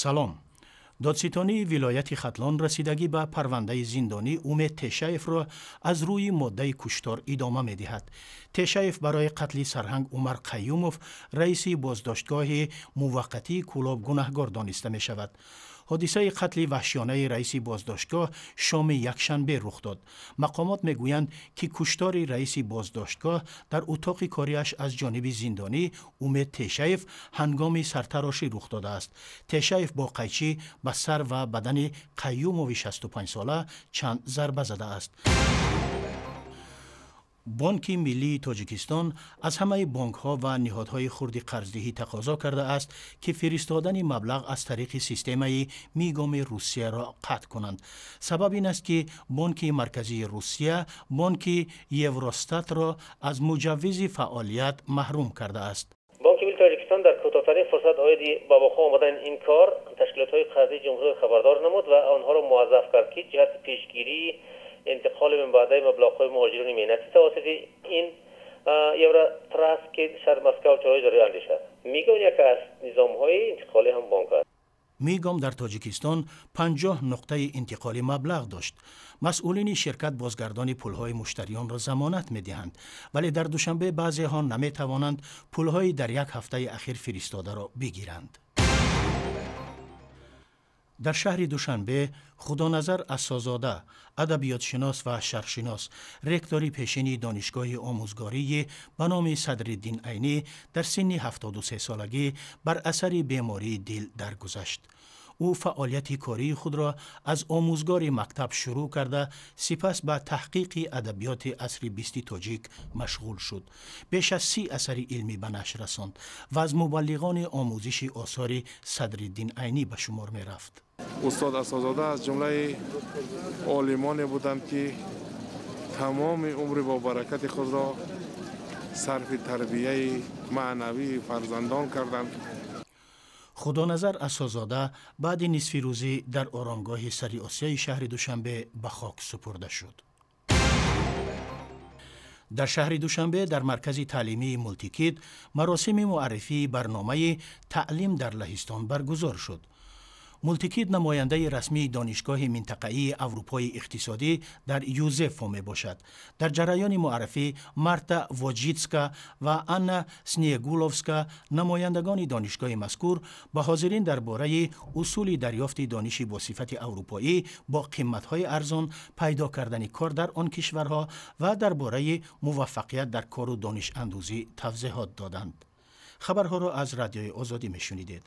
Салом. Додситонии вилояти Хатлон расидагӣ ба парвандаи зиндонӣ Умед Тешаевро аз рӯи моддаи куштор идома медиҳад. Тешаев барои қатли сарҳанг Умар Қаюмов, раиси боздоштгоҳи муваққатии Кӯлоб, гунаҳгор дониста мешавад. Ҳодисаи қатли ваҳшиёнаи раиси боздоштгоҳ шоми якшанбе рух дод. Мақомот мегӯянд, ки куштори раиси боздоштгоҳ дар утоқи кориаш аз ҷониби зиндонӣ Умед Тешаев ҳангоми сартарошӣ рух додааст. Тешаев бо қайчӣ ба сар ва бадани Қаюмови 65-сола чанд зарба задааст. Бонки миллии Тоҷикистон аз ҳамаи бонкҳо ва ниҳодҳои хурди қарздиҳӣ тақозо кардааст, ки фиристодани маблағ аз тариқи системаи Мигоми Русияро қатъ кунанд. Сабаб ин аст, ки Бонки Марказии Русия бонки Евростатро аз муҷаввизи фаъолият маҳрум кардааст. Бонки Миллии Тоҷикистон дар кӯтоҳтарин фурсат оиди ба воқеъ омадани ин кор ташкилотҳои қарзии ҷумҳуриро хабардор намуд ва онҳоро муваззаф кард, ки ҷиҳати пешгирии интиқоли минбаъдаи маблағҳои муҳоҷирони меҳнатӣ тавассути ин Евротраст, ки шаҳри Москав чораҳои зарурӣ андешад. Мигом яке аз низомҳои интиқолӣ ҳам бонк аст. Мигом дар Тоҷикистон 50 нуқтаи интиқоли маблағ дошт. Масъулини ширкат бозгардони пулҳои муштариёнро замонат медиҳанд, вале дар Душанбе баъзеҳо наметавонанд пулҳои дар як ҳафтаи ахир фиристодаро бигиранд. Дар шаҳри Душанбе Худоназар Асозода, адабиётшинос ва шарқшинос, ректори пешини Донишгоҳи омӯзгории ба номи Садриддин Айнӣ, дар синни 73-солагӣ бар асари бемории дил даргузашт. Ӯ фаъолияти кории худро аз омӯзгори мактаб шурӯъ карда, сипас ба таҳқиқи адабиёти асри бисти тоҷик машғул шуд. Беш аз 30 асари илмӣ ба нашр расонд ва аз мубаллиғони омӯзиши осори Садриддин Айнӣ ба шумор мерафт. Устод Асозода аз ҷумлаи олимоне буданд, ки тамоми умри бобаракати худро сарфи тарбияи маънавии фарзандон карданд. Худоназар Асозода баъди нисфирӯзӣ дар оромгоҳи Сари Осиёи шаҳри Душанбе ба хок супурда шуд. Дар шаҳри Душанбе дар маркази таълимии Мултикид маросими муаррифии барномаи «Таълим дар Лаҳистон» баргузор шуд. Мултикид намояндаи расмии Донишгоҳи минтақаии Аврупои иқтисодӣ дар Юзефо мебошад. Дар ҷараёни муаррифӣ Марта Воҷитска ва Анна Снегуловска, намояндагони донишгоҳи мазкур, ба ҳозирин дар бораи усули дарёфти дониши бо сифати аврупоӣ бо қиматҳои арзон, пайдо кардани кор дар он кишварҳо ва дар бораи муваффақият дар кору донишандӯзӣ тавзеҳот доданд. Хабарҳоро аз Радиои Озодӣ мешунидед.